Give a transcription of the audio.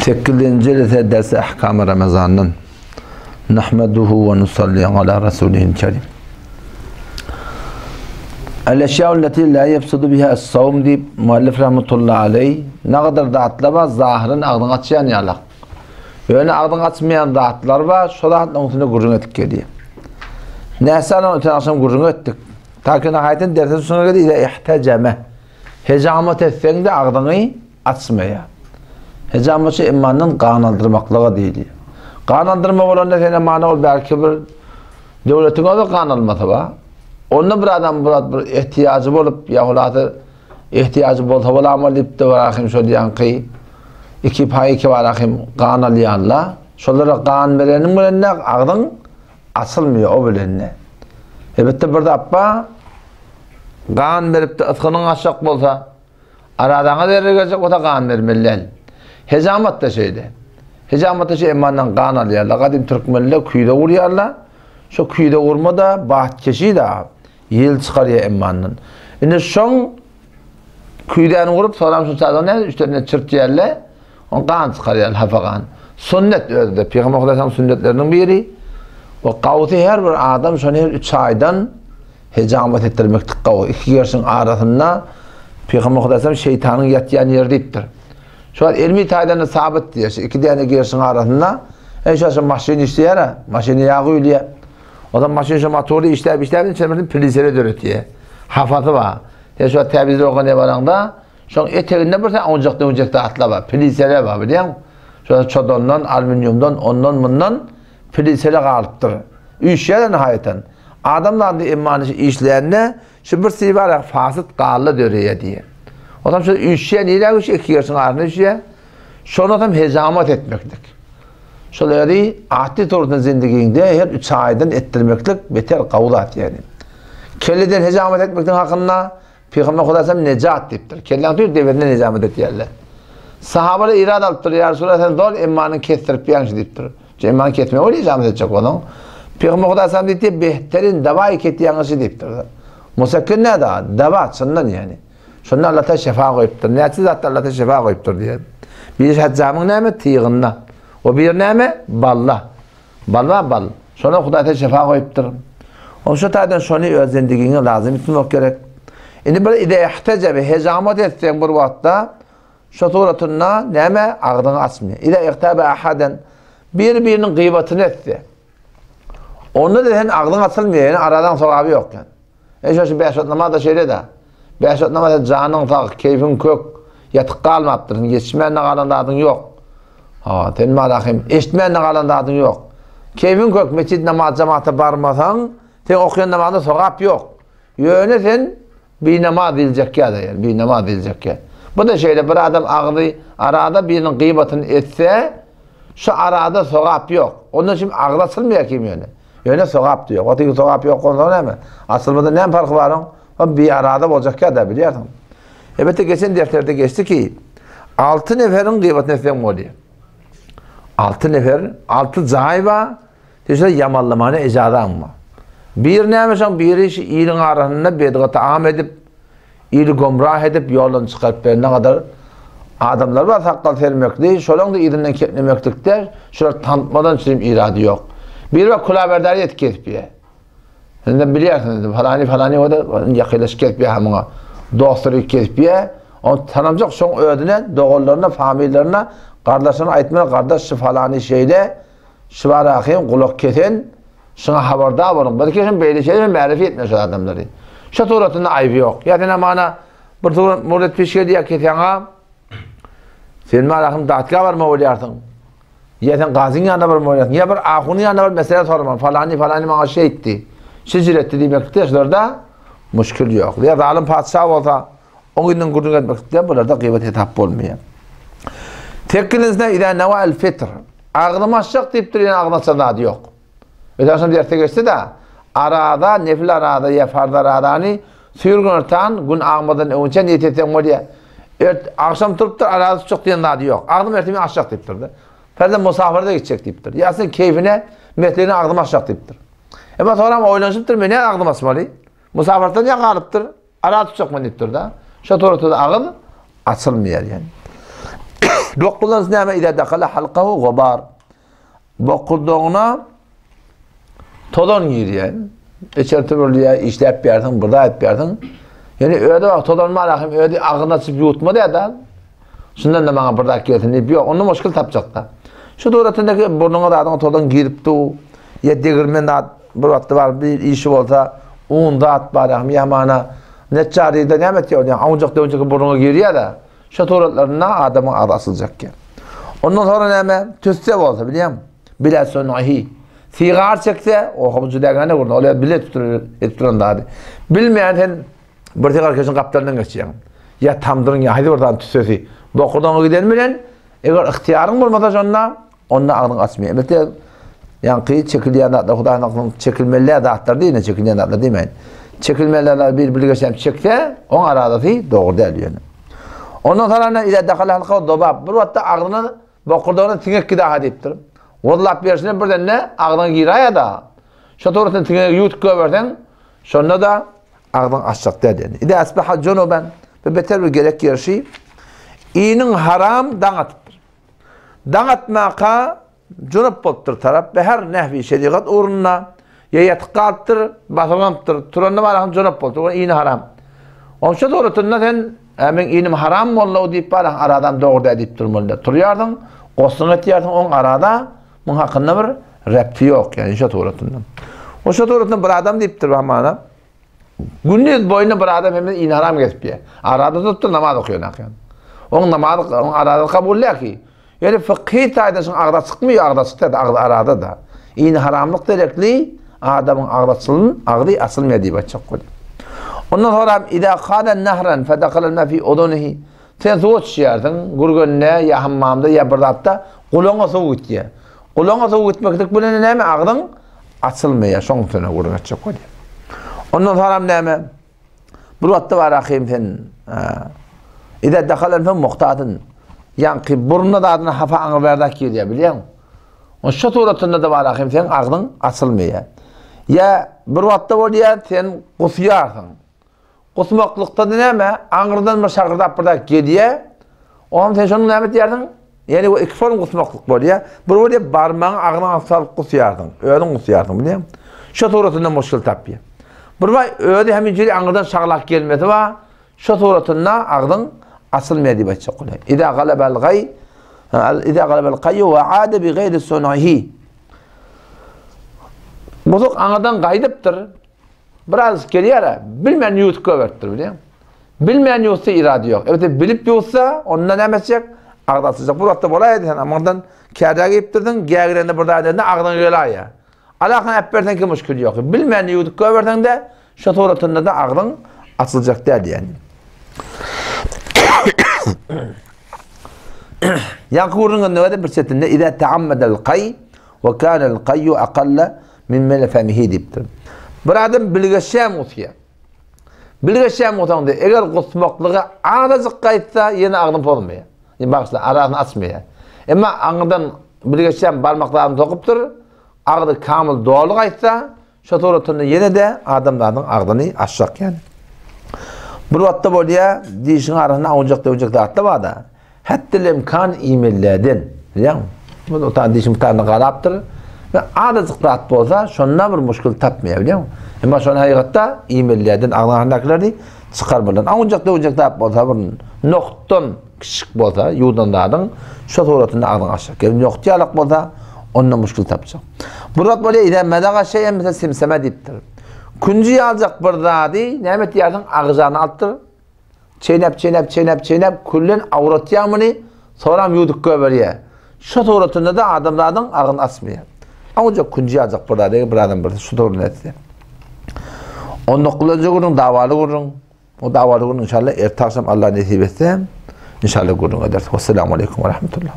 Sekizinji jelse dersi Ahkam Ramazandan. Nahmeduhu ve nusalli ala rasulihil kerim. El eşya'u leti la yefsudu biha es-savm diýip muallif rahmetullahi aleyh ne kadar zatlar bar zahyran agzyňy açýan ýalak. Ýöne agzyňy açmaýan zatlar bar, şo zatlaryň üstünde gürrüň edip gelýär. Näsany öten agşam gürrüň etdik. Ta ki nahaýatyn dersin şuňa geldi, ile ihtejeme. Hejamat etseň-de agzyňy açmaýar. Hejamatçy imandan gan aldyrmaklyga diýilýär. Gan aldyrma bolanda sene mana ol belki bir döwletiň özi gan almasy bar. Onda bir adam bir bir ehtiýajy bolup ýa hulasy ehtiýajy bolsa bolama diýip de barahym şol ýaňky iki paý iki barahym gan alýanla. Şolara gan bereniň bilen de agzyň açylmaýar o bilen de. Elbetde bir zat bar. Gan berip de ysgynyň açjak bolsa, Aradaňa zerre geljek bolsa gan bermeli däl. Hejamat-da şeýle. Hejamat-da şu emandan gan alýarlar. Gadym türkmenler küýze gurýarlar. Şo küýze gurma-da batkeşi-de ýel çykarýar emandan. Indi şoň küýzäni gurup, soram şu çadyň näme üstlerine çirtýärler. On gan çykarýar, hapa gan. Sünnet özde, Pygamber Hudaýyň sünnetleriniň biri. We gawsy her bir adam şony her 3 aýdan Hejamat etdirmeklik gowy. Iki gerşiň arasynda Pygamber Hudaýam şeýtanyň ýatýan ýeri diýipdir. Şu wagt ilmi taýdan da sabyt diýýär. Şu iki däne gerşiň arasynda e şu şu maşyn işleýär, maşyny ýag guýulýar. O zaman maşyn şu motory işläp işläp içinde bir pilisere döretýär. Hafasy bar. Sen şu wagt täbiz organ baraňda şoň eteginde bir sen onjak döwjek zatlar bar. Pilisere bar bilýäň. Şu çodandan, alüminiumdan, ondan mundan pilisere galypdyr. Üýşýär nihaýatan. Adam zady iman işlände şu bir sibarak fasyt galla döreýär diýýär. Otam şu üýşýär nirä üýşýär? Iki gerşiň arasyna üýşýär. Şonda hem hejamat etmeklik. Şol ýeri atly tordan zindigiňde her üç aýdan etdirmeklik beter gawy zat ýani. Kelleden hejamat etmeklik hakynda Pygamber Hudaýam nejat diýipdir. Kelläň tüýs deberine nejamat etýärler. Sahabalar irad alypdyr. Ýa Resulallah sen zor emmanyň kesdirip ýaňşy diýipdir. Şu emmany kesme bolýar nejamat etjek bolsaň. Pygamber Hudaýam diýdi, behterin dawaý ket ýaňşy diýipdir. Musekkin ne da? Dawa çyndan ýani. Şonda Allah ta şefa goýupdyr. Näçe zatda Allah ta şefa goýupdyr diýär. Bir hajjamyň näme? Tygynda. O bir näme? Balla. Bal bar bal. Şona Hudaý te şefa goýupdyr. Oň şu taýdan şony öz zendigiňe lazym etmek gerek. Indi bir ide ihtecebe hejamat etseň bir wagtda şo suratynda näme agzyňy açmaýar. Ide ihtabe ahaden bir biriniň gyýbatyny etse. Onda da sen agzyň açylmaýar, ýani aradan sogaby ýok ýani. E şo şu beş wagt namaz da şeýle-de. Beş wagt namaz janyň sag, keýfiň kök, ýatyk galmapdyrsyň, ýetişmän-de galan zadyň ýok. Ha, sen malahym, eşitmän-de galan zadyň ýok. Keýfiň kök, mesjid namaz jamaata barmasaň, sen okaýan namazyňda sogap ýok. Ýöne sen binamaz diýiljek ýa-da, ýa, binamaz diýiljek ýa. Bu da şeýle bir adam agzy arada biriniň gyýbatyny etse, şu arada sogap ýok. Ondan şimdi agzy açylmaýar kim ýöne. Ýöne sogap diýýär. Otyň sogap ýok bolsa näme? Asylmada näme parhy bar oň? O bir arada boljak ýa-da bilýärsiň. Elbetde geçen derslerde geçdi ki, 6 neferiň gyýbatyny etseň bolýar. 6 nefer, 6 jaý bar. Şeýle ýamanlamana ijazaň bar. Bir näme şoň biri şu iliň arasynda bedgaty am edip, Ili gomrah edip ýoldan çykaryp berene gadar adamlar bar sakgal sermekli, şolaň da yzyndan ketnemeklikde şular tanıtmadan çürim irady ýok. Biri bak kulaberdar et kesip ýe. Sen de bilýärsiň, falany falany o da ýakylaşyp kesip ýe muňa. Dostlary kesip ýe. On tanamjak şoň özüne, doganlaryna, familiýalaryna, gardaşlaryna aýtmaly, gardaş şu falany şeýle, şu barahym gulak kesen, Şuňa habardar boluň. Belki hem beýle şeýle hem märifi etmez şu adamlary. Şu suratynda aýby ýok. Ýa sen amana bir surat muret piş gelýär ki saňa sen marahym datga barma bolýarsyň. Ýa sen gazyň ýanyna barma bolýarsyň. Ýa bir ahunyň ýanyna bir mesele sorma. Falany falany maňa şeýtdi. Şejir etdi diýmekde şularda muşkil ýok. Ýa zalym patyşa bolsa oň ýüzünden gürrüň etmekde bularda gybat hesap bolmaýar. Tekkilisine ida nawa el fitr. Agzym açjak diýip durýan agzy açan zady ýok. Öten şol derse geçdi-de, araza, nefil araza ýa farz arazany süýr günortan, gün agmadan öňçä niýet etseň bolýar. Ert, agşam turupdyr, araza tutjak diýen zady ýok. Agzym ertir men açjak diýipdir-de. Ferzem musafirde gitjek diýipdir. Ýa sen keýfine, mesligine agzym açjak diýipdir. Emma soňram oýlanyşypdyr, men näme agzym açmaly? Musafirden ýa galypdyr, araza tutjakman diýipdir-de. Şo suratda agyz açylmaýar ýani. Dokuzynjysy näme? Iza dakala halkahu gubar. Bokurdagyna tozan girýär. Içeri tüwürlýär, işläp bersin, bir zat bersin. Ýöne özi wagt tozan bar hem özi agzyny açyp ýutmady ýa-da. Şundan da maňa bir zat gelsin diýip, ýok, onda muşkil tapjakda. Şu suratyndaky burnuňa zadyňa tozan girip du, ýa degirmen zat bir wagtda bar bir işi bolsa, un zat bar hem ýamana neçjar diýde näme etýär, ýa awunjak döwünjek burnuňa girýär-de. Şu suratlarynda adamyň agzy açyljak ýa. Ondan sonra näme? Tüsse bolsa bilýäň. Bile sunahi. Sigar çekse, oha bu juda gane gurna. Ol bile tutur, edip duran zady. Bilmeýän sen bir sigar keşiň gapdalyndan geçýäň. Ýa tamdyryň ýa haýsy bir zat tüssesi. Bokurdagyňa giden bilen, eger ygtyýaryň bolmasa şonda, onda agzyň açmaýar. Elbetde, ýaňky çekilýän zatlar Hudaýyň hakynyň çekilmeli zatlar diýne, çekilýän zatlar diýmeýin. Çekilmeli zatlar bir bilgeşem çekse, oň aradasy dogry däl ýöne. Ondan sonra ne ile dakal halka dobab. Bir wagtda agzyna bokurdagyna siňek gidaha diýipdir. Wallap berşine birden ne agzyna giraýa da. Şo torusyny siňegi ýuwup goýberseň, şonda da agzyň açjak däl ýöne. Ide asbaha junuban. Bu beter bir gerek ýerşi. Iniň haram daň atypdyr. Daň atmaka junup bolupdyr tarap we her nehwi şerigat ugrunda ýa ýatyp galypdyr, basylganypdyr, turanda barahan junup bolupdyr, ol ini haram. Onça suratynda sen Ä meň inim haram boldy diýip barahan aradam dogry däl diýip durmaly. Turýarsyň, gosluň etýärsiň, oň arada muň hakynda bir repti ýok, ýani şo suratynda. O şo suratynda bir adam diýipdir hamana. Gündiz boýuna bir adam hem ini haram gezip ýa. Arada tutupdyr namaz okaýan akyň. Oň namaz, oň arada kabul däl ki. Ýöne fykhy taýdan şoň agza çykmyýar, agza çykýar da, agza arada da. Ini haramlyk derekli adamyň agza açylyn, agzy açylmaýar diýip aýtjak bolýar. Ondan soňra ida kana nahran fadakala ma fi udunihi. Sen suwa düşýärsiň, gürgende ýa hammamda ýa bir zatda gulagyňa suw gitýär. Gulagyňa suw gitmeklik bilen näme agzyň açylmaýar, şoň üstüne gürrüň etjek bolýar. Ondan soňra näme? Bir wagtda bar ahym sen Ida dakalen fe muhtadyn. Ýaňky burnuna zadyna hafa aňry bärde girýär, bilýäň? O şu suratynda da bar ahym sen agzyň açylmaýar. Ýa bir wagtda bolýar, sen gusýarsyň. Gusmaklykda näme? Aňrydan bir şagyrdap bir zat gelýär. Oňam sen şonuň näme diýersiň? Ýani o iki form gusmaklyk bolýar. Bir bolýar barmagyňy agzyňa salyp gusýarsyň. Özüň gusýarsyň, bilýäňmi? Şo suratynda muşkil tapýar. Bir baý özi hem injili aňyrdan şaglak gelmesi bar. Şo suratynda agzyň açylmaýar diýip aýtjak bolýar. Iza galabal gaý Iza galabal gaýu we ada bi gaýri sunahi. Gusuk aňyrdan gaýdypdyr. Biraz gelýär-ä, bilmän ýuwutyp goýberipdir, bilýäňmi? Bilmän ýuwutsa irady ýok. Elbetde bilip ýuwutsa, onda näme etjek? Agzy açyljak. Bu wagtda bolaýdy sen aňyrdan kädä geýipdirdiň, gägirende bir zat edende agzyňa geläýýär. Alakan äp berseň ki muşkil ýok. Bilmän ýuwudyp goýberseň-de, şo suratynda-da agzyň açyljak däl diýen. Ýaňky gürrüňiň nöwede bir çetinde Iza ta'ammedel kaý we kanel kaýu aqalla Min mele femihi diýipdir. Bir adam bilgeşýän gusýar. Bilgeşýän gusaňda eger gusmaklygy azajyk gaýtsa ýene agzyny pozmaýar. Ýa bagyşla, arasyny açmaýar. Emma aňyrdan bilgeşýän barmak zadyny sokupdyr, agzy kamyl doly gaýtsa, şo suratynda ýene-de adamzadyň agzyny açjak ýaly. Bir wagtda bolýar, dişiň arasynda awunjak-döwünjek zatlar bar-da. Hetdil-imkan iýmelilerden, bilýäňmi? Bu otan dişiň bir tanyny galapdyr. We azajyk zat bolsa, şonda bir muşkil tapmaýar, bilýäňmi? Emma şony hakykatda iýmelilerden agzyndakylerini çykarmalydan. Awunjak-döwünjek zat bolsa, bir nohutdan kiçijik bolsa, ýuwdan zadyň şo suratynda agzyňy açjak. Ýa nohut ýalak bolsa, onda muşkil tapjak. Bir zat bolýar, izä mezaga şeýen misal simseme diýipdir. Künji ýaljak bir zady näme etýärsiň? Agzyna alypdyr. Çeýnäp, çeýnäp, çeýnäp, çeýnäp, küllen awratýar muny, soram ýuwdup goýberýär. Şo suratynda-da adamzadyň agzyny açmaýar. Awjak künji ýaljak bir zat, eger bir adam bir şu suratynda etse. Onda kullanjy gürrüň, dawaly gürrüň. O dawaly gürrüň inşallah erte agşam Allah nesip etse, inşallah gürrüň ederis. Wessalamu aleýkum we rahmetullah.